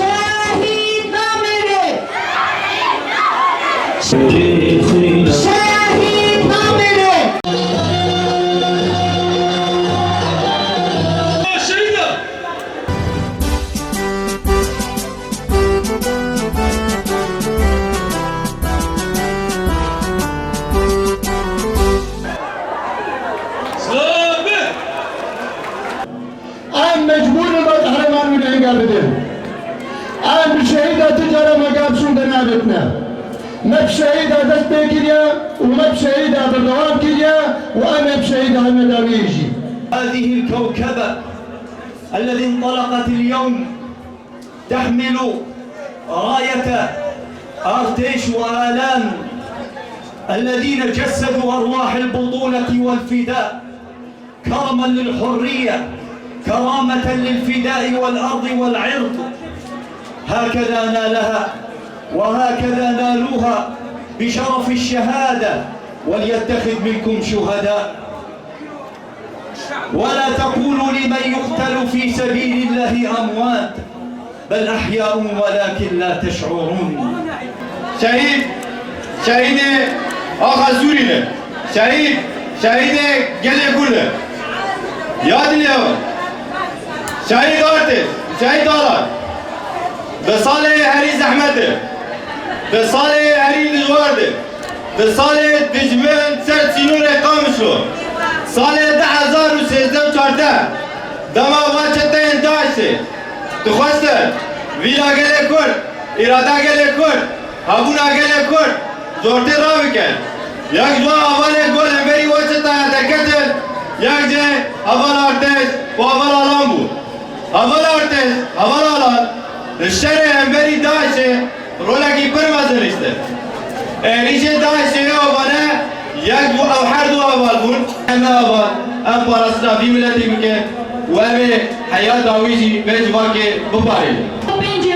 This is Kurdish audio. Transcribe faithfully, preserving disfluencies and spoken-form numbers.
Şehîd namire! Şehîd namire! Em mecbûr in vê qehremanû lehengê bidin. Em bi şehîda tu cara me gavşûn de nabêtine. Me bi şehîda dest pê kiriye û me bi şehîda berdewam kiriye û em ê bi şehîda heme dawiyê jî. هذه الكوكبة الذي انطلقت اليوم تحمل راية أرتيش وآلان الذين جسدوا أرواح البطولة والفداء كرما للحرية، كرامة للفداء والأرض والعرض. هكذا نالها وهكذا نالوها بشرف الشهادة، وليتخذ منكم شهداء. ولا تقولوا لمن يقتل في سبيل الله أموات، بل أحياء ولكن لا تشعرون. Şehîd, şehîdê axa Sûrî ne. Şehîd, şehîdê gelê Kurd e. Yad lê ew. Şehîd Artêş, şehîd Alan. Bi salê herî zehmet e. Bi salê herî dijwar de. Di salê dijmin ser sînorê Qamişlo, salê du hezar û sêzdeh û çardeh, dema van çeteyên DAIŞê dixwestin vîra gelê Kurd, îrada gelê Kurd, hebûna gelê Kurd jortê rabikin, yek ji wan hevalên ku li hemberî wan çetaya derketin, yek jê heval Artêş û heval Alan bû. Heval Artêş, heval Alan, li şerê hemberî DAIŞê rolekî pir mezin lîstin. Êrîşê DAIŞê ya vane yek ji ew her du heval bûn. Em ê heval, em parastina vî miletî bikin û em ê heya dawî jî vê civakê biparêzin. Pêncî